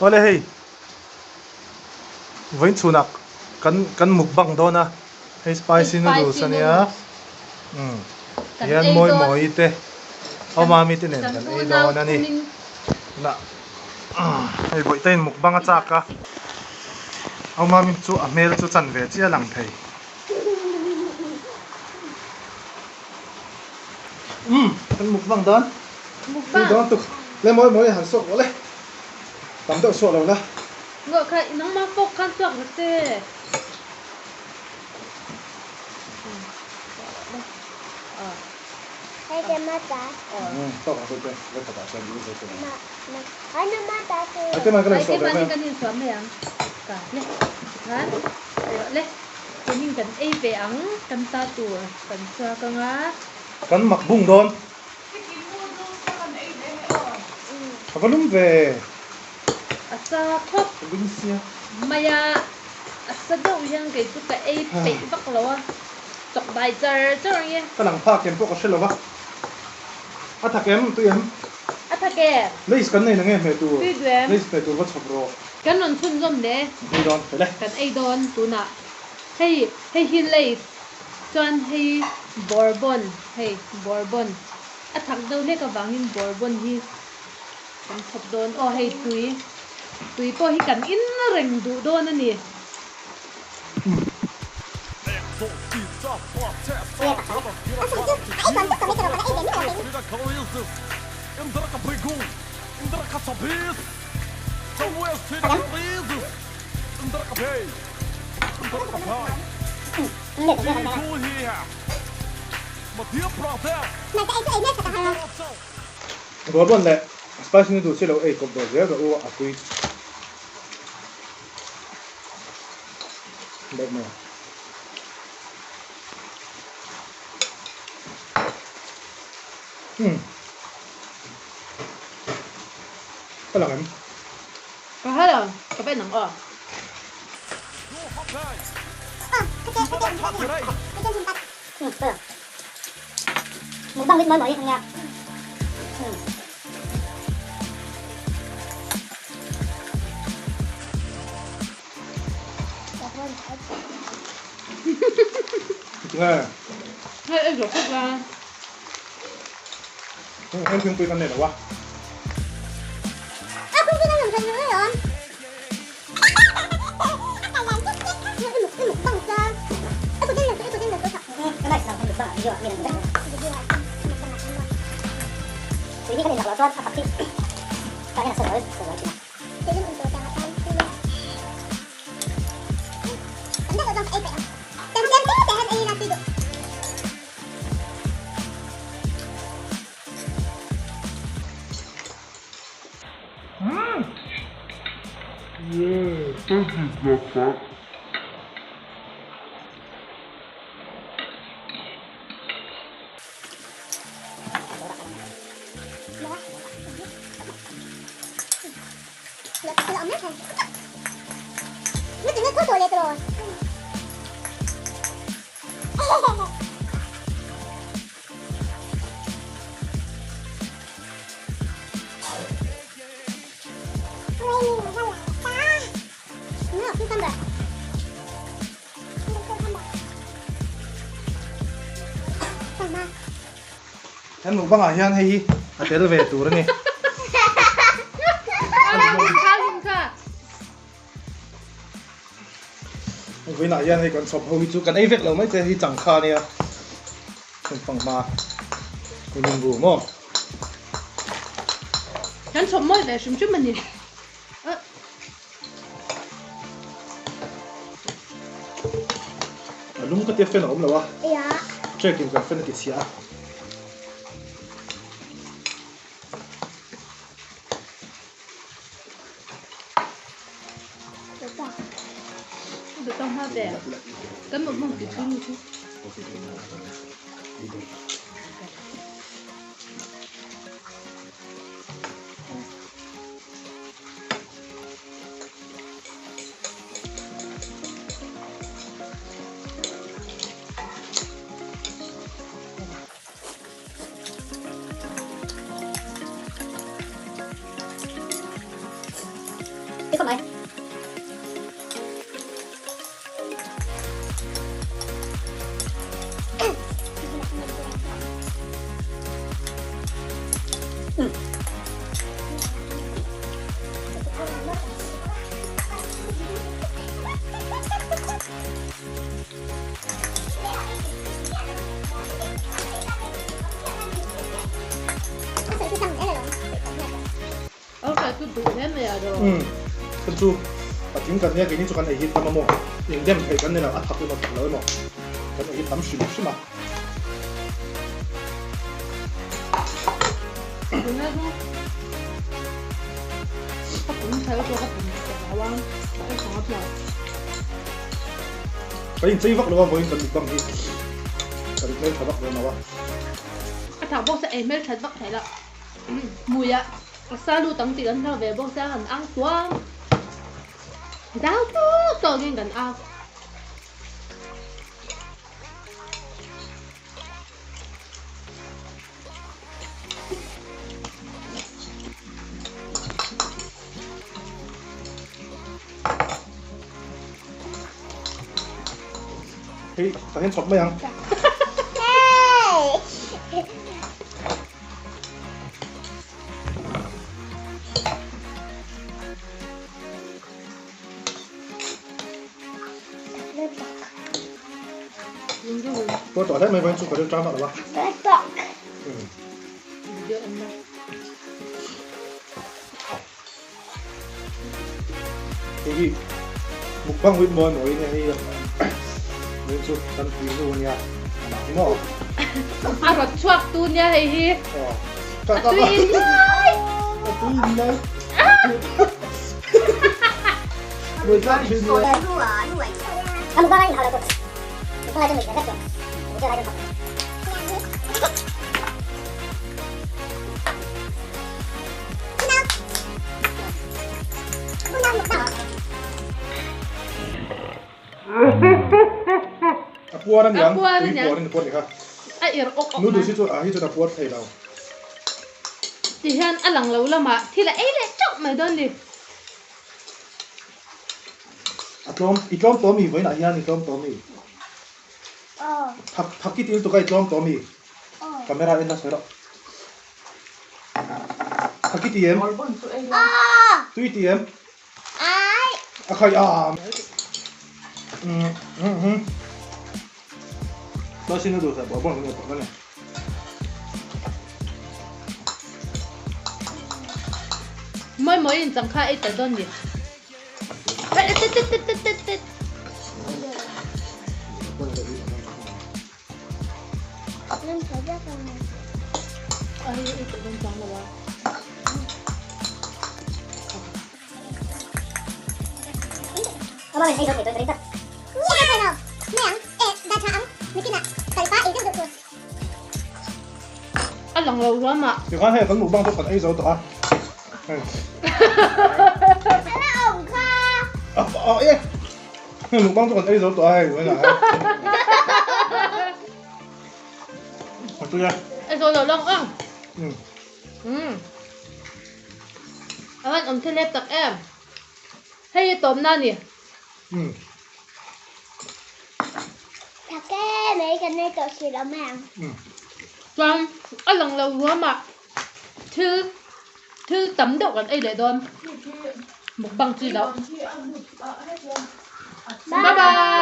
Awle hei vawiin chhunah kan kan mukbang dawn a hei spicy noodles ania umm tihian mawi mawi te awmami te nen kan ei dawn a ni tunah hei bawihte in mukbang a chak a awmami chu a hmel chu chan ve chiah a lang thei. Umm kan mukbang dawn. Mukbang. Dawn tuk. Le mawi mawi han suak rawh le. Tam deuh suak lo la. Ngawh kha nangmah fork khan suak rawh che. Kening kan ei ve ang kan ta tur kan chhuak anga. Kan mak bung dawn. A va lum ve. A sa khawp mai a, a sa deuh hian kei chu ka ei peih vak lo a, chawk dai char char ang e. Ka lang phak em pawh ka hre lo va, a thak em tui em? A thak em? Lace kan nei na nge hmeh tur? Tui duh em? Lace hmeh tur va chhawp rawh. Kan rawn chhunzawm le. Ei dawn fel e. Kan ei dawn tunah hei hei hi lace chuan hei bourbon hei bourbon a thak deuh hlek avangin bourbon hi Kan chhawp dawn aw hei tui tui pawh hi kan in reng duh dawn a ni. Bourbon leh spicy noodles hi lo ei kawp dawr zel rawh u a tui deuh mai a. Umm ka lang em? Ka hal ang, ka pen ang aw. Tinge? Hei ei zawh khawp la. Heng thingpui kan nei lo a. He mukbang ah hian hei hi a tel ve tur a ni. Vawiinah hian hei kan chhawp ho hi chu kan ei vek lo mai che hi changkha ania chhunfanghma nimbu maw. Kan chhawp mawi ve hrim hrim a ni. A lung ka tia fan a awm lo a. Check in kan fan a ti chhia a. Umm chu chu patling kan nia keini chu kan ei hi tam a maw indem thei kan ni lo a thak emaw thak lo emaw kan ei hi tam hrim hrim a. Ka inchei vak lo a vawiin kan mukbang hi kan hmeltha vak dawn lo a. A thak bawk se ei hmelthat vak theih loh. Hmui ah a sa lut ang tih kan hlau ve bawk se a han ang tuam. Zau tawk tawk in kan ang. Hei, tah hian chhawp mai ang. Tôi tỏ thế mấy bên chụp phải được trang vào được không? Ừ. Hei hi mukbang with mawi mawi nia hei vawiin chu kan tui nu ania amah hi maw. A rawt chhuak tu nia hei hi. A tui in lai. A tui in lai. Mui tlak thin nia. A puar a niang, tui puar in a puar ni kha. A ir awk awk Noodles hi chu ah hi chuan a puar thei lo. Ti hian a lang lo lamah thil a ei leh teuh mai dawn ni. A tlawm, i tlawm tawh mi vawiinah hian i tlawm tawh mi. Thak thak i til tuk a i tlawm tawh mi. Camera en la sawi rawh. Thak i ti em? Tui i ti em? A khai a. Spicy noodles ah bawh bawh kan tawh a ni. Mawi mawi in changkha ei tel dawn ni. A lang lo ruam ah. Tikhan hei kan mukbang chu kan ei zo tawh a. Hei. Hei mukbang chu kan ei zo tawh a hei vawiinah hian. A tui a. Ei zo lo lang ang. Umm. A van awm thelep tak em. Hei hi tawpna a ni. Umm. Chuan a lang lo ruam ah thil thil tam deuh kan ei leh dawn mukbang chi loh. Bye bye.